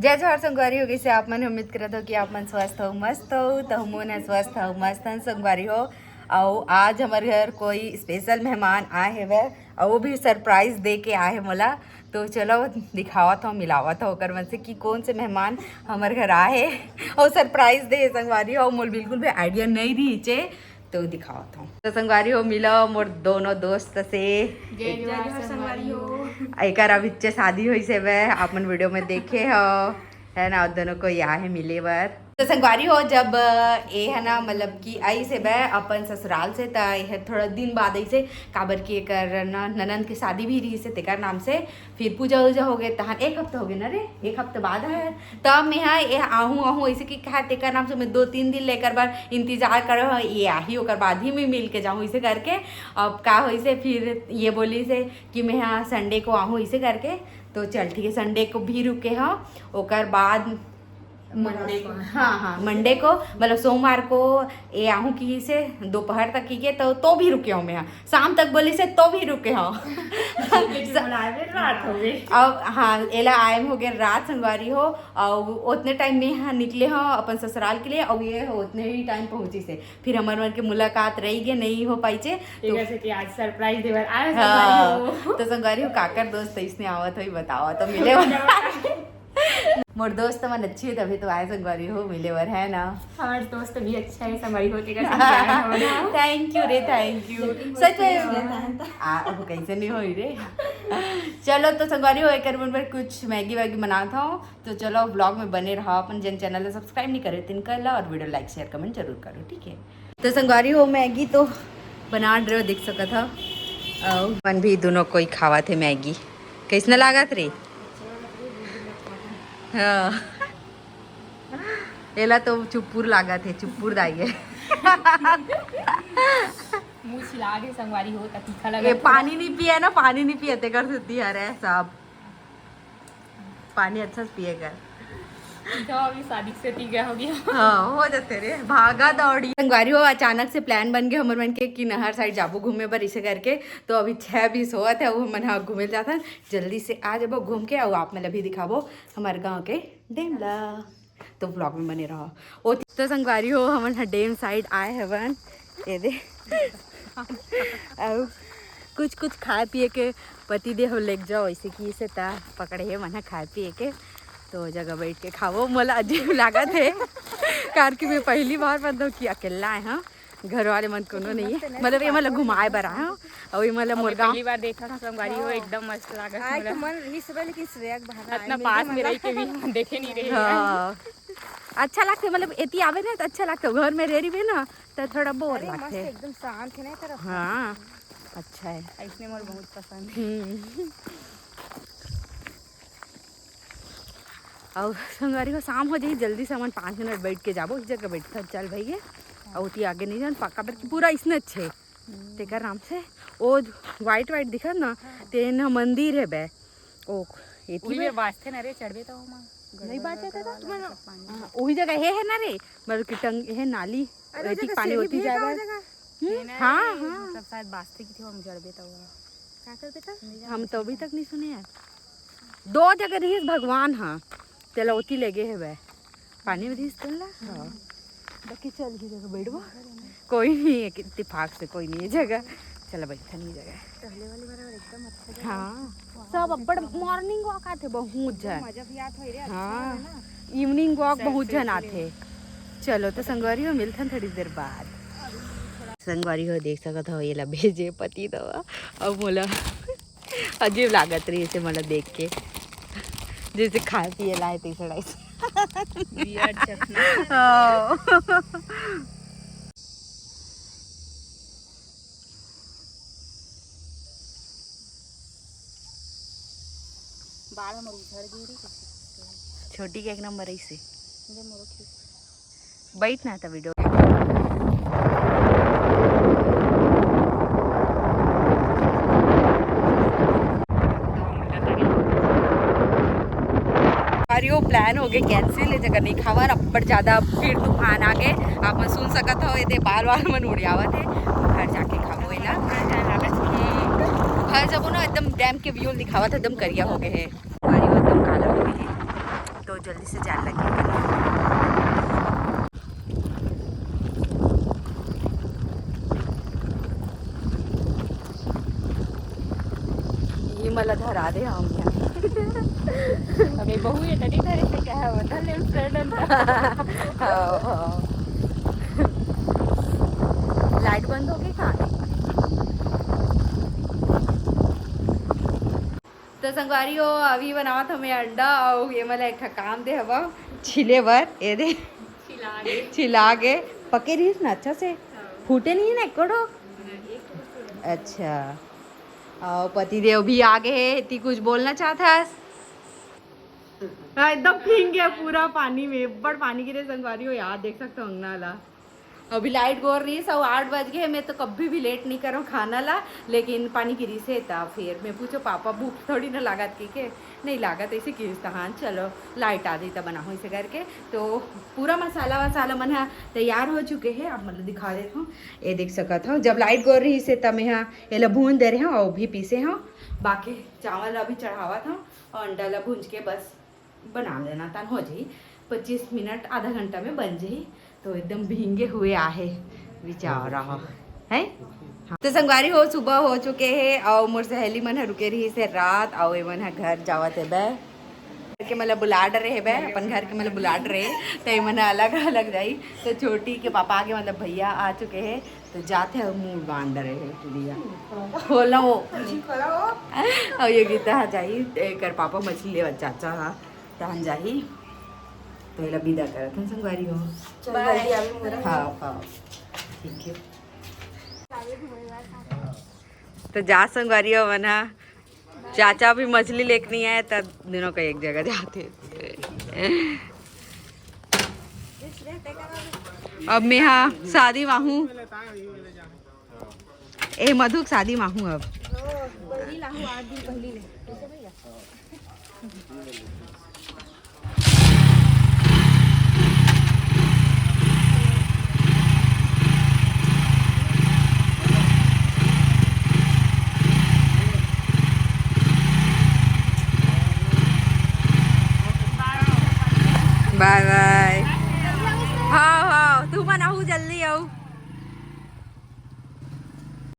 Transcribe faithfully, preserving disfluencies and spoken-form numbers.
जय जोहार संगवारी हो, कइसे आप मन? उम्मीद करत हो कि आप मन स्वस्थ हो, मस्त हो। तो हमन ह स्वस्थ हो, मस्त हन संगवारी हो। अउ आज हमर घर कोई स्पेशल मेहमान आए हेवय, अउ वो भी सरप्राइज दे के आए हे मोला। तो चलो दिखावत हो, मिलावत हो ओकर मन से कि कौन से मेहमान हमर घर आए हे अउ सरप्राइज दे हे संगवारी हो। मोला बिल्कुल भी आइडिया नहीं रहिसे, तो दिखावत हो। तो संगवारी हो, मिलो मोर दोनों दोस्त से। जय जोहार संगवारी हो। एकर अभिच्चे शादी होइस हेवय, आप मन वीडियो में देखे हो, है ना? अउ दोनों कोई आए हे मिले बर। तो संगवारी हो, जब ए है ना, मतलब कि आइस हेवय अपन ससुराल से, त ए ह थोड़ा दिन बाद आइस हे, काबर कि एकर ना ननंद के शादी भी रहिस हे, तेकर नाम से फिर पूजा उजा हो गे, तहन एक हफ्ता हो गे ना रे, एक हफ्ता बाद आए। तब मैं हा ए आहूँ आहूँ ऐसे कि कहा तेकर नाम से मैं दो तीन दिन ले एकर बर इंतजार करे हो, ये आही ओकर बाद ही मैं मिल के जाहूँ, इसे करके। अब का होइस हे, फिर ये बोलिस हे कि मैं हा संडे को आहूँ, इसे करके। तो चल ठीक है, संडे को भी रुके हो, ओकर बाद मंडे को। हाँ, हाँ, मंडे को, मतलब सोमवार को ए आहूँ किहिस हे दोपहर तक कहिके, तो, तो भी रुके हो मैं हा। शाम तक बोलिस हे तो भी रुके हो। लेकिन मोला आए में रात हो गई। अब हाँ, एला आए में हो गए रात संगवारी हो, अउ ओतने टाइम में हा निकले हो अपन ससुराल के लिए, अउ ये ओतने ही टाइम पहुँचिस हे। फिर हमर मन के मुलाकात रही गे, नहीं हो पाइसे। तो एकर से कि आज सरप्राइज देवल आए हाँ, संगवारी हो। तो संगवारी हो, काकर दोस्त इसने आवत होई बतावा तो मिले वाला। मोर दोस्त मन अच्छी है, तभी तो आए संगवारी हो मिले बर, है ना? हमारे दोस्त भी अच्छा है, संगवारी हो, तेकर से प्यार हो ना। थैंक यू रे, थैंक यू। लेकिन सच में। आ, अब कैसे नहीं होई रे? चलो तो संगवारी हो, एकर मन पर कुछ मैगी वैगी बनात हूँ। तो चलो ब्लॉग में बने रहो, अपन जन चैनल ला सब्सक्राइब नहीं करे तिन कर ला, और वीडियो लाइक शेयर कमेंट जरूर करो, ठीक है? तो संगवारी हो, मैगी तो बना रहे हो, देख सकत हो। अउ मन भी दोनों कोई खावत हे मैगी। कैसना लागत रे? हाँ। एला तो चुप्पुर लागत हे, चुप्पुर दाई हे। मुँह छिला गे संगवारी हो, त तीखा ये लगत हे। पानी नहीं पिया ना, पानी नहीं पिया, तेकर सेती हरे सब। पानी अच्छा से पिए कर। तो अभी शादी से पी गया हो गया। हाँ, हो जाते रे, भागा दौड़ी। संगवारी हो, अचानक से प्लान बन गए हमर मन के कि नहर साइड जाबो घूमे बर, इसे करके। तो अभी छह बीस होवत हे, वो मन हा घूमे जाथन। जल्दी से आ जाबो घूम के, अउ आप मन ला भी दिखाबो हमारे गाँव के डैम ला। तो ब्लॉग में बने रहो। ओ तो संगवारी हो, हमन ह डैम साइड आए हवन। ये दे। अउ कुछ कुछ खाए पिए के पति देव लेके जाओ, ऐसे कि इसे ता पकड़े हे मन ह खाए पिए के, तो जगह बैठ के खाओ। मोला अजीब लागत हे, कार कि मैं पहली बार मतलब कि अकेला आए हूँ, घर वाले मन कोनो नहीं है, मतलब ये मतलब घुमाए बर आए हूँ। अउ ये मतलब मोर गाँव पहली बार देखा था संगवारी हो, एकदम मस्त लागत आए तो मन रही सब, लेकिन श्रेया के भागा इतना पास में रह के भी हम देखे नहीं रहे। हाँ, अच्छा लगते, मतलब एती आवे ना तो अच्छा लगते, घर में रह रही ना तो थोड़ा बोर अरे, मस्त लगते। एकदम शांत है ना ये तरफ। हाँ, अच्छा है। इसने मोर बहुत पसंद है। हम्म। अउ संगवारी हो, शाम हो जाही, जल्दी से हमन पाँच मिनट बैठ के जाबो, इस जगह बैठ कर चल भैया। अउ ओती आगे नहीं जान पक्का, बल्कि पूरा इसने अच्छे। हम्म। तेकर नाम से ओ व्हाइट व्हाइट दिखत ना, हाँ। तेन ह मंदिर है बे। ओ, एती उही बे। में बाजथे ना रे, चढ़बे त ओमा। नहीं बाजथे त। हाँ, उही जगह हे, है ना रे, मतलब कि टंग हे नाली, अरे, एती जगह पानी सीढ़ी होती भी है जाए का बे। जगह? हम्म, ये ना हाँ, रे, हाँ। मतलब शायद बाजथे कि थे हम चढ़बे त ओमा। का करबे त? हम तो अभी तक नहीं सुने यार। दो जगह रहिस भगवान ह, तेला ओती लेगे हेवय। पानी में रहिस तेला? हाँ। बाकी चल ही जगह बैठबो। कोई नहीं है कि इत्तेफाक से कोई नहीं है जगह। चला बैठन ही जगह। टहले वाली बराबर एकदम अच्छा जगह। हाँ। सब अब्बड़ मॉर्निंग वॉक आथे बहुत झन। मजा भी आत होई रे, अच्छा हाँ। है ना? इवनिंग वॉक बहुत झन आथे। चलो तो संगवारी हो, मिलथन थोड़ी देर बाद। संगवारी हो, देख सकत हो, ये ला भेजे पति दवा। अब मोला अजीब लागत रही इसे मोला देख के, जैसे खाए पिए लाए तैसे लाए। बियर चखना। हाँ। बाल हमर उझड़ गे रे, कैसे छोटी के एक नंबर ऐसे। दे मोरो खींच। बैठ ना था वीडियो। अरे वो प्लान हो गए कैंसिल, ये जगह नहीं खावन, अब्बड़ ज्यादा फिर तूफान आ गए। आप मन सुन सकत हो, ये दे बाल वाल मन उड़ियावत है। घर जाके खाबो एला। घर जाबो ना, एकदम डैम के व्यू दिखावत है, एकदम करिया हो गए है। अरे वो एकदम काला हो गए है। तो जल्दी से जान लगे। ये मला धरा दे हम यहाँ। अबे बहू, ये तनी धरे से क्या है, बता ले, फ्रेंड। हाँ, हाँ। लाइट बंद हो गई का? तो संगवारी हो, अभी बनावत हमें अंडा, और ये मला एक ठा काम दे हवा छिले बर, ये दे। छिला गे। छिला गे। पके रहिस ना अच्छा से? हाँ। फूटे नहीं ना एको ठो? नहीं, एको ठो। अच्छा। और पतिदेव भी आ गए हैं, ती कुछ बोलना चाहत हस? हाँ, एकदम भींग गया पूरा पानी में, बड़ पानी गिरे संगवारी हो यार, देख सकते हो अंगना ला। अभी लाइट गोर रहिस, अउ आठ बज गए, मैं तो कभी भी लेट नहीं करूँ खाना ला, लेकिन पानी गिरिस हे, त फिर मैं पूछो, "पापा, भूख थोड़ी ना लागत?" कहिके, "नहीं लागत," ऐसे कहिस, त हाँ, चलो, लाइट आ जाई, त बनाहूँ, ऐसे करके। तो पूरा मसाला वसाला मन ह तैयार हो चुके हे, आप मतलब दिखा देत हूँ, ये देख सकत हो। जब लाइट गोर रहिस हे, त मैं ह एला भून दे रहे हूँ, अउ भी पीसे हूँ, बाकी चावल अभी चढ़ावत हूँ, अउ अंडा ला भूंज के बस बना लेना, तन हो जाही, पच्चीस मिनट, आधा घंटा में बन जाही। तो एकदम भींगे हुए आहे, विचार रहा है। हाँ। तो संगवारी हो, सुबह हो चुके हे, अउ मोर सहेली मन ह रुके रहिस हे रात, अउ एमन ह घर जावत हे बे, के मला बुला डरे हे बे, अपन घर के मला बुला डरे हे, तो एमन ह अलग अलग जाई। तो छोटी के पापा आगे, मतलब भैया आ चुके हे, तो जाते हैं मुंह बांध डरे हे टुरिया। खोलो। अउ ये गीता ह जाई, एकर पापा मछली लेवत चाचा हा। तहन जाही। तो एला विदा करत हन संगवारी हो। चल, बाय। जल्दी आवे मोरा। हाँ, हाँ। ठीक है। तो जा संगवारी हो मना। चाचा भी मछली लेके नहीं आए, तब दोनों का एक जगह जाते। अब मैं हाँ शादी में हूँ। ए मधु के शादी में हूँ अब। पहली लाहू आठ दिन पहली ले। बाय बाय। हाँ हाँ, तू मन आहू जल्दी आऊ।